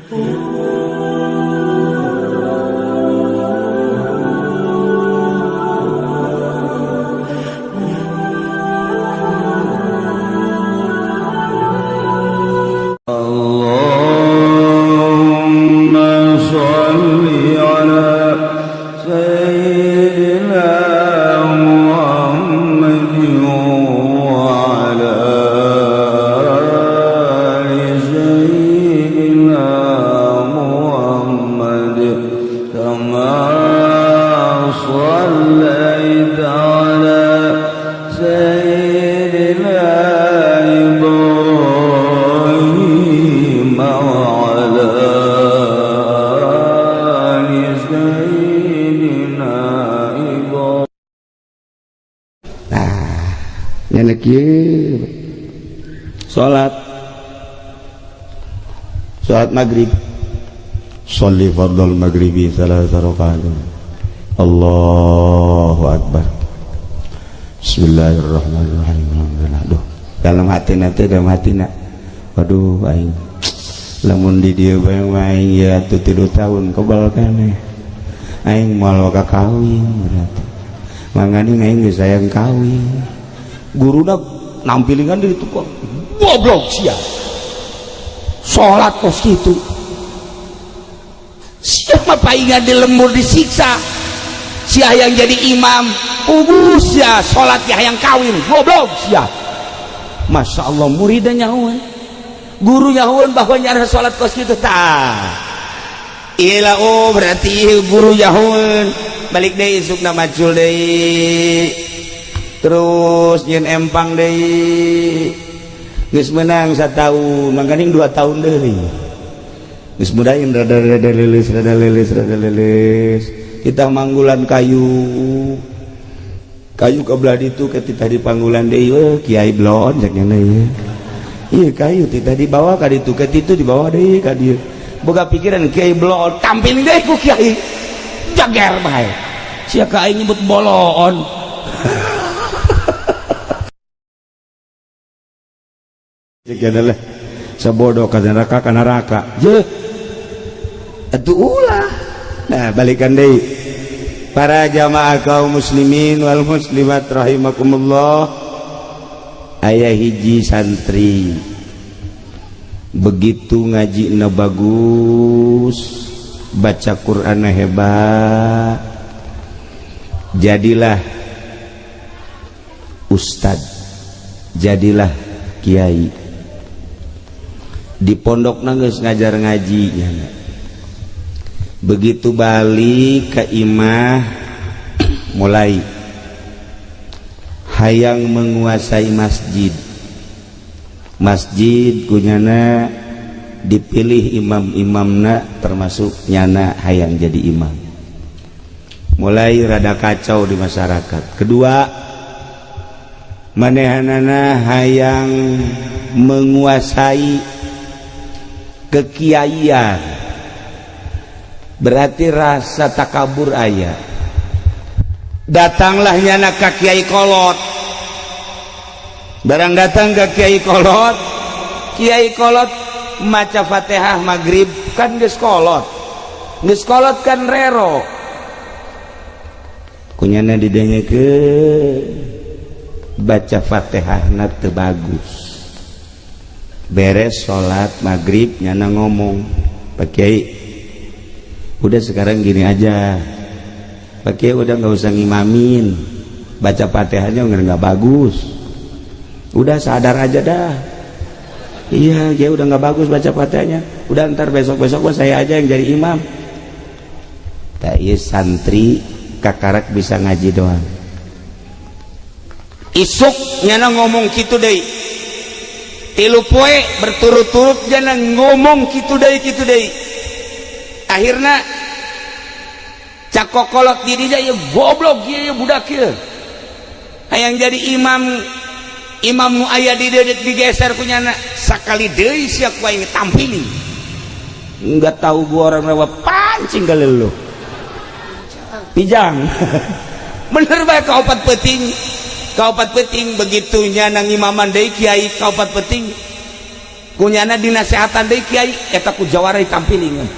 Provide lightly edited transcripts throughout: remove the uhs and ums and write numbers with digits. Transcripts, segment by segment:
اللهم صل على سيدنا محمد وعلى آل سيدنا محمد كما صليت على سيدنا إبراهيم وعلى آل سيدنا إبراهيم. Nah, nyana kieu salat, salat maghrib, sholli fardhal maghribi tsalatsa rakaat. Allahu akbar, bismillahirrahmanirrahim. Aduh, dalam hati nanti, dalam hati nak, waduh, aing lamun di dieu bae aing ya atuh 3 tahun kebal keneh, aing moal ka kawin. Berarti mangani aing geus sayang kawin. Guruna nampilingan di itu kok, "Goblok sia, salat kos kitu siapa paingan di lembur disiksa sia, yang jadi imam ugus sia, salat ya yang kawin, goblok sia." Masya Allah, muridnya nyahuan, guru nyahuan bahwa nyara salat kos kitu. Tah ila, oh, berarti guru nyahuan. Balik deui isukna, macul deui, terus nyeun empang deui. Geus menang satahun, mangkaning 2 tahun deui geus mudahin rada rada leuleus, rada leuleus, rada leuleus. Kita manggulan kayu, kayu ke belah ditu ketika di panggulan deui, "Weh, kiai blon," cek nya ieu. Iya, kayu tita dibawa ka ditu, ke ditu dibawa deui ka dieu. Boga pikiran kiai blon, tampil deui ku kiai, jager bae sia ka aing nyebut bolon. Cek adalah sabodo ka neraka, ka neraka je atuh ulah. Nah, balikan deui, para jamaah kaum muslimin wal muslimat rahimakumullah. Aya hiji santri, begitu ngaji na bagus, baca Quran hebat, jadilah ustad, jadilah kiai di pondok, nangis ngajar ngaji. Begitu balik ke imah, mulai hayang menguasai masjid. Masjid kunyana dipilih imam-imamna, termasuk nyana hayang jadi imam. Mulai rada kacau di masyarakat. Kedua, manehanana hayang menguasai kekiaian, berarti rasa takabur aya. Datanglah nyana ka kiai kolot. Barang datang ke kiai kolot, kiai kolot maca Fatihah maghrib, kan geus kolot, geus kolot kan rero kunyana didenge baca Fatihah na teu bagus. Beres salat maghrib, nyana ngomong, "Pak Kiai, udah, sekarang gini aja, Pak Kiai udah nggak usah ngimamin, baca Fatihahnya nggak bagus, udah sadar aja dah. Iya ya, udah nggak bagus baca Fatihahnya, udah, ntar besok besok saya aja yang jadi imam." Tak iya, santri kakarak bisa ngaji doang. Isuk nyana ngomong gitu deh, 3 poe berturut-turut jangan ngomong gitu deh, gitu deh. Akhirnya cakokolot diri ya, "Goblok ya budak ya, hayang jadi imam, imam nu aya di dieu digeser ku nyana. Sakali deui sia ku aing tampili, enggak tahu gua orang rawa pancing kali lu pijang." Bener bae, kaopat peuting, kaopat peuting begitu nyana ngimaman deui, kiai kaopat peuting. Kunyana dinasehatan deui kiai eta ku jawara ditampilingan.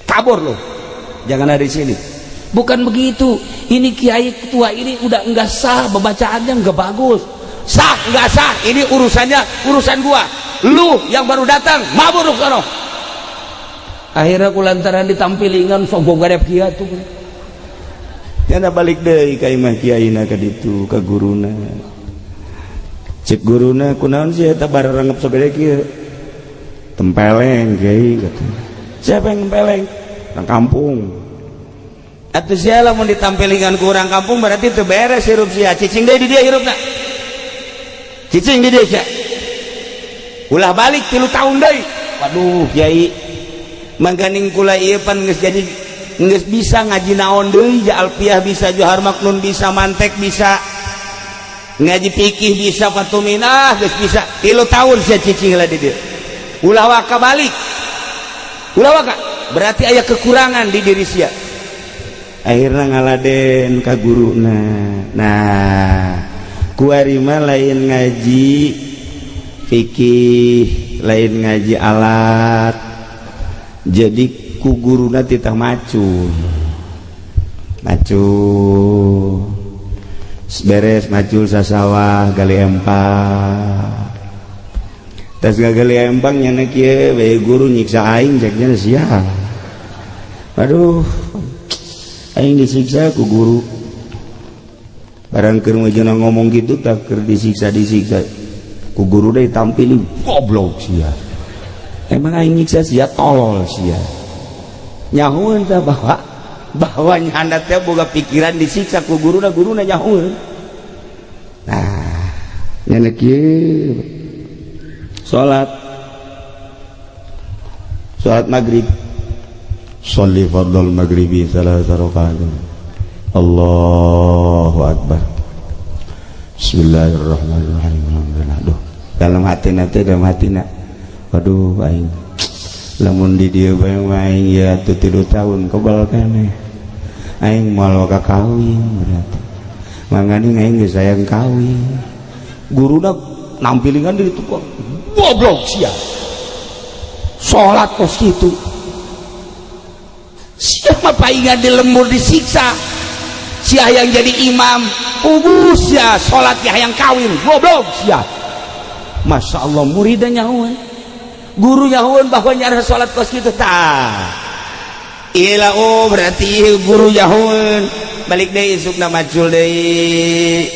Kabur lo, jangan ada di sini. Bukan begitu, ini kiai ketua ini udah enggak sah, bacaannya enggak bagus. Sah enggak sah, ini urusannya urusan gua. Lu yang baru datang, mabur sono. Akhirnya kulantaran ditampilingan sombong garep kieu tuh. Nyana balik deui ka imah kiaina ka ditu ka guruna. Cek guruna kunaon sih eta bararangep sagede kieu. Tempeleng kiai kata. Siapa yang tempeleng? Orang kampung. Atuh sia lamun ditampilingan ku urang kampung berarti teu beres hirup sia. Cicing deui di dia hirupna. Cicing di dia sia. Ulah balik 3 tahun deui. Waduh kiai, mangkaning kula ieu pan geus jadi geus bisa ngaji naon deui, ja alfiah bisa, johar maknun bisa, mantek bisa, ngaji fikih bisa, fatuminah geus bisa. 3 tahun sia cicing lah di dieu. Ulah waka balik. Ulah waka. Berarti aya kekurangan di diri sia. Akhirnya ngaladen ka guruna. Nah, kuari mah lain ngaji fikih, lain ngaji alat. Jadi ku guruna titah macul. Macul. Beres macul sasawah gali empang. Tas gali empang nyana kieu bae guru nyiksa aing cek nya sia. Aduh, aing disiksa ku guru. Barang keur mujuna ngomong gitu tak keur disiksa-disiksa ku guru deui tampilin goblok sia. Emang aing nyiksa sia, tolol sia. Nyahueun tah bahwa nyanda teh boga pikiran disiksa ku guruna, guruna nyahueun. Nah, nyana kieu salat salat maghrib. Sholli fardhal maghribi thalatha rakaat. Allahu akbar. Bismillahirrahmanirrahim. Aduh, dalam hati nanti dalam hati nak. Waduh aing. Lamun di dieu bae aing ya 3 tahun kebal keneh. Aing moal ka kawin berarti. Mangani aing geus sayang kawin. Guruna nampilingan di itu kok. Goblok sia. Salat kos kitu. Siapa paingan di lembur disiksa. Sia yang jadi imam, pugus sia, salat yang kawin, goblok sia. Masya Allah muridnya nyahuan. Guru nyahuan bahwa nyara salat kos kitu tah. Ila oh berarti guru nyahuan. Balik deui isukna macul deui.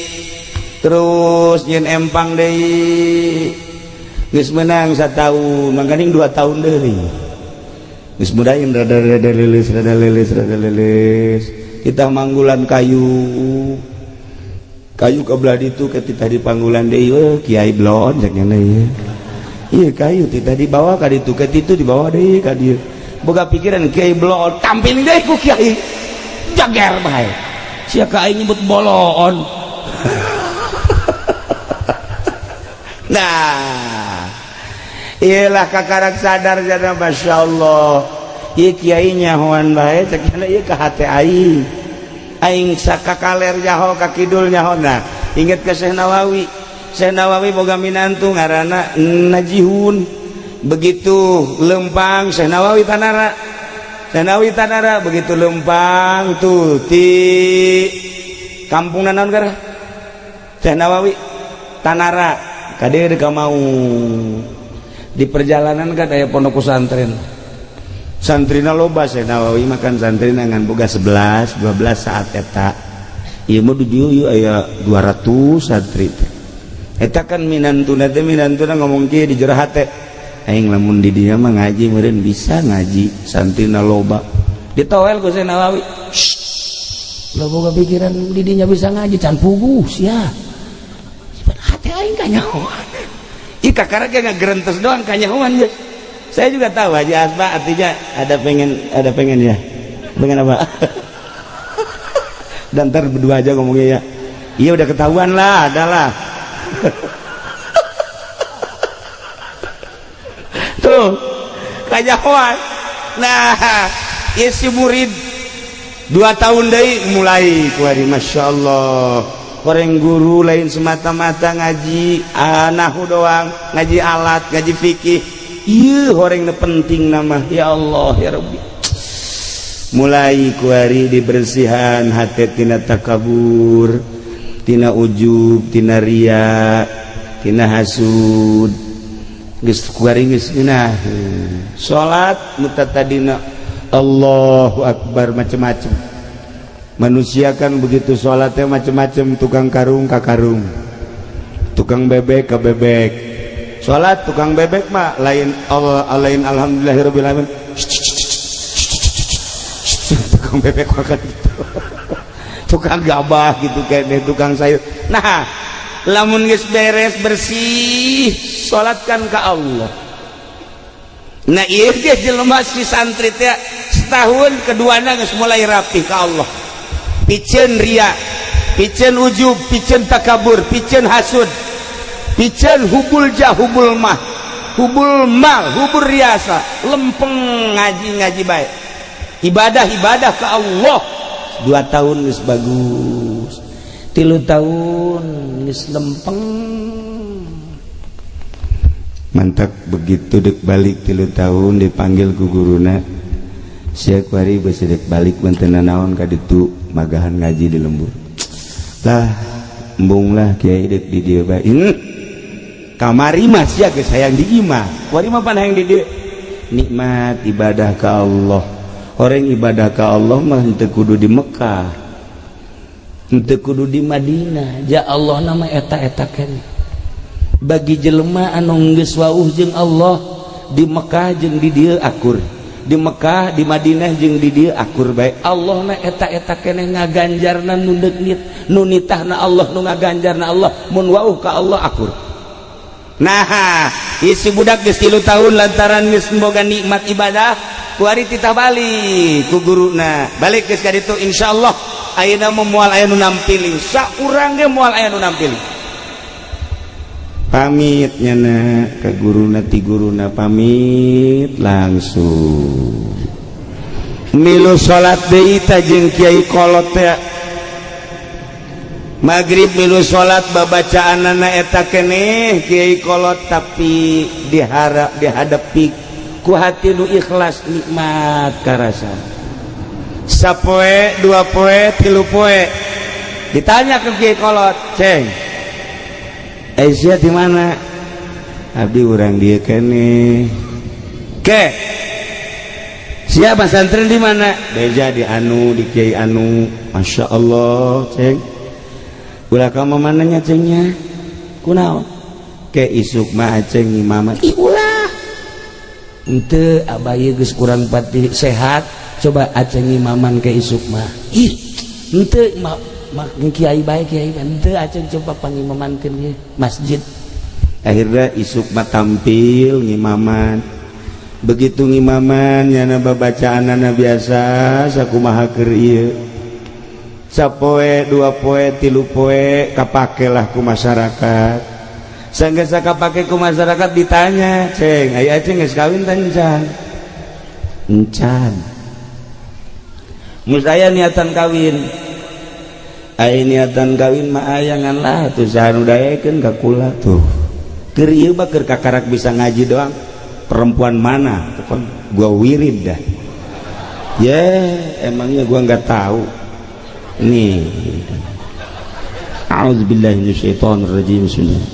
Terus nyeun empang deui. Geus menang 1 tahun, mangkaning 2 tahun deui. Geus mudahin rada-rada leuleus, rada leuleus, rada leuleus. Kita manggulan kayu. Kayu ke belah ditu ketika di panggulan deui, we kiai blon cek nya ieu. Ieu kayu tita dibawa ka ditu, ke ditu dibawa deui ka dieu. Boga pikiran kiai blon, tampil deui ku kiai. Jager bae. Sia ka aing nyebut boloon. Nah, iyalah kakarak sadar jana Masya Allah. Ieu kiai nyahoan bae cek nya ieu ka hate aing. Aing sakakaler nyaho ka kidul nyaho. Nah, inget ke Syekh Nawawi. Syekh Nawawi boga minantu ngaranna Najihun. Begitu lempang Syekh Nawawi tanara. Syekh Nawawi tanara begitu lempang tuh ti kampung naon gara? Syekh Nawawi tanara kadieu ka mau. Di perjalanan kan aya pondok pesantren. Santrina loba Syekh Nawawi makan santrina ngan boga 11, 12 saat eta. Ieu mah di dieu ieu aya 200 santri. Eta kan minantuna teh minantuna ngomong kieu di jero hate. Aing lamun di dieu mah ngaji meureun bisa ngaji santrina loba. Ditowel ku Syekh Nawawi. Lo boga pikiran di dinya bisa ngaji can puguh sia. Hate aing kanyahoan. Ih kakara ge ngagerentes doang kanyahoan geus. Saya juga tahu Haji Asba artinya ada pengen ya. Pengen apa? Dan ntar berdua aja ngomongnya ya. Iya udah ketahuan lah, adalah. Tuh, kanyahoan. Nah, ya si murid 2 tahun deui mulai kuari Masya Allah. Horeng guru lain semata-mata ngaji nahu doang, ngaji alat, ngaji fikih. Iya, horeng penting nama. Ya Allah, ya Rabbi, mulai kuari dibersihan hati tina takabur, tina ujub, tina ria, tina hasud. Geus kuari geus ngeunah salat nu tadina Allahu Akbar macem-macem. Manusia kan begitu sholatnya macem-macem, tukang karung ka karung, tukang bebek ka bebek. Sholat tukang bebek mah lain Allah, lain alhamdulillahirabbil alamin. Tukang bebek makan gitu, tukang gabah gitu, kayak tukang sayur. Nah, lamun geus beres bersih, sholatkan ke Allah. Nah, ieu ge jelema si santri teh setahun keduana geus mulai rapi ke Allah. Piceun ria, piceun ujub, piceun takabur, piceun hasud, piceun hubul jah, hubul mah, hubul mal, hubul riasa. Lempeng ngaji, ngaji baik, ibadah, ibadah ke Allah. 2 tahun geus bagus, 3 tahun geus lempeng. Mantap. Begitu dek balik 3 tahun, dipanggil ku guruna, "Sia kuari besi dek balik benten naon ka ditu magahan ngaji di lembur?" "Lah, embung lah, Kiai, dek di dieu bae." Kamari mah sia geus hayang di imah, kuari mah pan hayang di dieu. Nikmat ibadah ka Allah. Orang ibadah ka Allah mah henteu kudu di Mekah, henteu kudu di Madinah. Ja Allah nama eta-eta keneh. Bagi jelema anu geus wauh jeung Allah, di Mekah jeung di dieu akur, di Mekah, di Madinah jeung di dieu akur bae. Allah na eta-eta keneh ngaganjarna nu deuk nu nitahna Allah, nu ngaganjarna Allah. Mun wauh ka Allah akur. Nah, isi budak geus 3 tahun, lantaran geus boga nikmat ibadah, kuari titah balik ku guruna. Balik geus ka ditu, insyaallah ayeuna mah moal aya nu nampiling, saurang ge moal aya nu nampiling. Pamit nyana ke guruna, ti guruna pamit, langsung milu salat deui ta jeung kiai kolot teh. Maghrib milu salat, babacaanana eta keneh kiai kolot, tapi diharap dihadapi ku hati nu ikhlas, nikmat karasa. Sapoe, 2 poe, 3 poe, ditanya ke kiai kolot, "Ceng, Aisyah di mana?" "Abdi urang dieu keneh." "Ke siapa santren di mana?" "Beja di anu, di kiai anu." "Masya Allah, ceng. Ulah kamu mananya, cengnya kunaon ke isuk mah aceng imaman." "Ih, ulah, ente abaye geus kurang pati sehat, coba aceng imaman ke isuk mah." "Ih, ente ma mak kiai bae, kiai ente, aceng coba pangimamankeun ye masjid." Akhirnya isuk mah tampil ngimaman. Begitu ngimaman, nyana babacaanana biasa sakumaha keur ieu. Sapoe, 2 poe, 3 poe, kapakelah ku masyarakat. Sanggeus kapake ku masyarakat, ditanya, "Ceng, aya aceng geus kawin tah encan?" "Encan." "Mus aya niatan kawin?" "Aya niatan kawin mah aya, ngan lah tuh saha nu daekeun ka kula tuh. Keur ieu mah keur kakarak bisa ngaji doang. Perempuan mana tuh kan gua wirid dah." "Ya, emangnya gua nggak tahu nih. A'udzubillahi minasyaitonir rajim. Bismillah.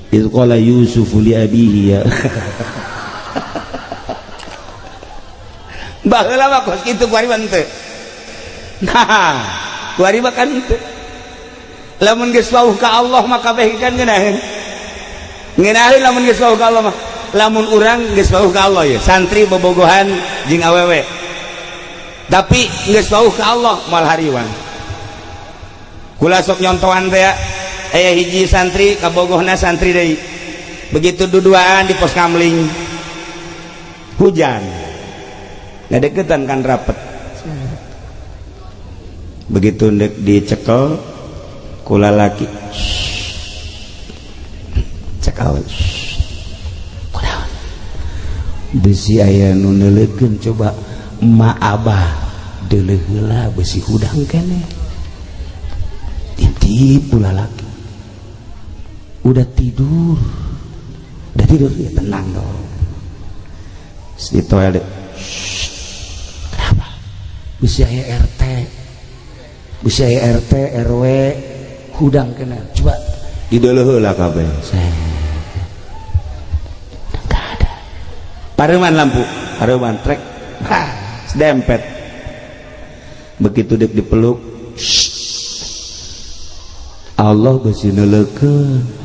Idz qala Yusuf li abihi ya." Baheula mah kos kitu, kuari mah teu. Nah, kuari mah kan teu. Lamun geus wauh ka Allah mah kabeh kan ngeunaheun. Ngeunaheun lamun geus wauh ka Allah mah. Lamun urang geus wauh ka Allah ya, santri bobogohan jeung awewe. Tapi geus wauh ka Allah moal hariwang. Kula sok nyontohan teh, aya hiji santri kabogohna santri deui. Begitu duduaan di pos kamling, hujan, ngadeketan kan rapet. Begitu ndek dicekel kula laki, cekel, "Kunaon?" "Besi aya nu neuleukeun." "Coba emak abah deuleuh heula, besi hudang keneh." Ditipu lagi. Udah tidur, udah tidur ya, tenang dong di toilet. Kenapa bisa ya RT, bisa ya RT RW hudang kena coba. Di lah kabeh. Enggak ada. Pareman lampu, pareman trek, dempet. Begitu dek dipeluk, Allah besi neleukeun.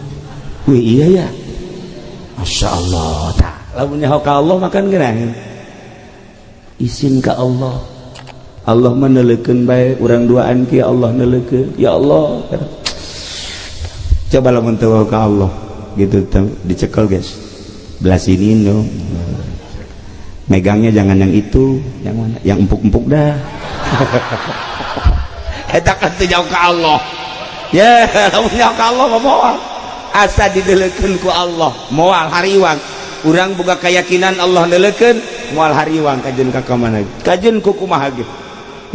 Wih, iya ya, Masya Allah. Tak lamun nyaho ka Allah makan genahin isin ka Allah. Allah meneleukeun bae urang duaan ki, Allah neleukeun. Ya Allah, coba lamun teu ka Allah gitu, dicekel, guys, belah sini dong megangnya, jangan yang itu, yang mana yang empuk-empuk dah. Eta kan teu jauh ka Allah ya. Lamun jauh ka Allah mah moal asa dideleukeun ku Allah, moal hariwang. Urang boga keyakinan Allah neleukeun, moal hariwang kajeun ka mana, kajeun ku kumaha ge.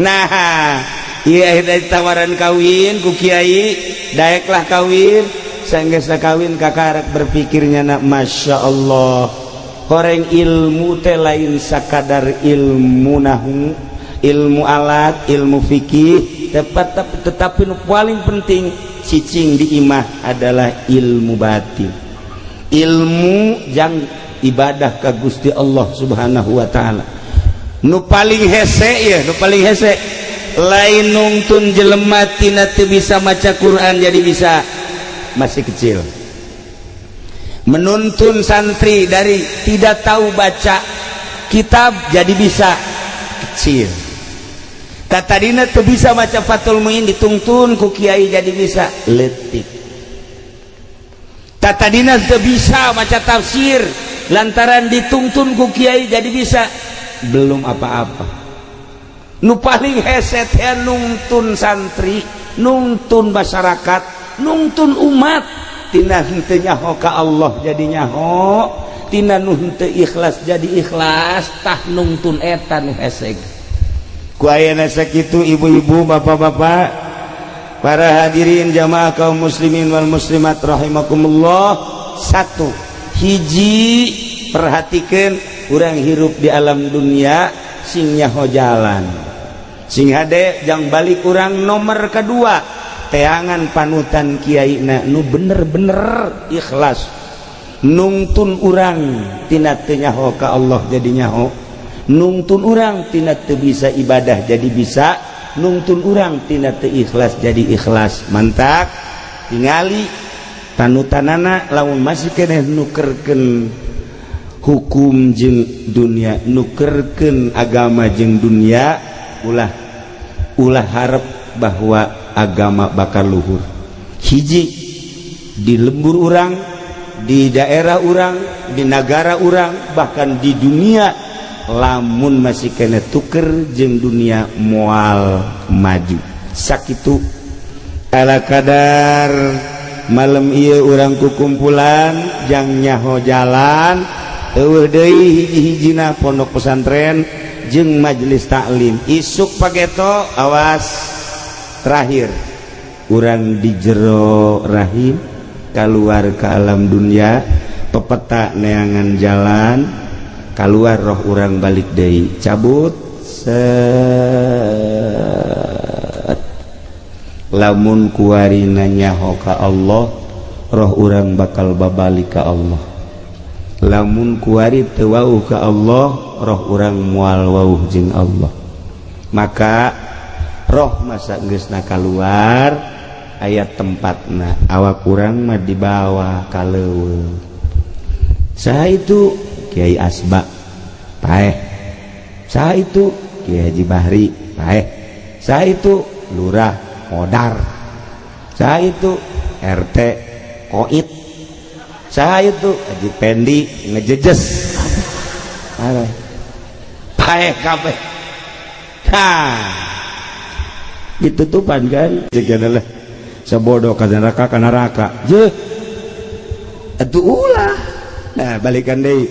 Nah iya, dari tawaran kawin ku kiai, daeklah kawin. Sanggeus kawin, kakarek berpikirnya nak, Masya Allah, horeng ilmu teh lain sakadar ilmu nahu, ilmu alat, ilmu fikih tepat, tetapi nu paling penting cicing di imah adalah ilmu batin, ilmu jang ibadah ka Gusti Allah Subhanahu wa Ta'ala. Nu paling hese ya, nu paling hese lain nungtun jelema tina teu bisa maca Quran jadi bisa, masih kecil. Menuntun santri dari tidak tahu baca kitab jadi bisa, kecil. Tadina tuh bisa maca Fathul Muin, ditungtun ku kiai jadi bisa, letik. Tadina tuh bisa maca tafsir, lantaran ditungtun ku kiai jadi bisa, belum apa-apa. Nu paling hese teh nungtun santri, nungtun masyarakat, nungtun umat tina henteu nyaho ka Allah jadi nyaho, tina nu henteu ikhlas jadi ikhlas. Tah, nungtun eta nu hese. Ku ayana sakitu, ibu-ibu, bapak-bapak, para hadirin jamaah kaum muslimin wal muslimat rahimakumullah. Satu hiji, perhatikan, urang hirup di alam dunia sing nyaho jalan, sing hade jang balik urang. Nomor kedua, teangan panutan kiai na nu bener-bener ikhlas nungtun urang tina teu nyaho ka Allah jadi nyaho, nungtun urang tina teu bisa ibadah jadi bisa, nungtun urang tina teu ikhlas jadi ikhlas. Mantak tingali panutanana, lamun masih keneh nukerkeun hukum jeung dunia, nukerkeun agama jeung dunia, ulah ulah harap bahwa agama bakal luhur. Hiji, di lembur urang, di daerah urang, di negara urang, bahkan di dunia, lamun masih kena tuker jeung dunia, moal maju. Sakitu ala kadar malam ieu urang kukumpulan jang nyaho jalan. Eueuh deui hiji-hijina pondok pesantren jeung majelis taklim. Isuk pageto, awas, terakhir urang di jero rahim keluar ke alam dunia, pepeta neangan jalan keluar, roh urang balik deui, cabut set. Lamun kuari nyaho ka Allah, roh urang bakal babalik ka Allah. Lamun kuari teu wauh ka Allah, roh urang moal wauh jeung Allah. Maka roh masa geusna keluar, aya tempatna, awak urang mah dibawa ka leuweung. Saha itu? Kiai Asba, paeh. Saha itu? Kiai Haji Bahri, paeh. Saha itu? Lurah modar. Saha itu? RT koit. Saha itu? Haji Pendi ngejejes, paeh kabeh. Nah, ditutupan kan lah, sebodoh ka neraka, ka neraka je atuh ulah. Nah, balikan deui.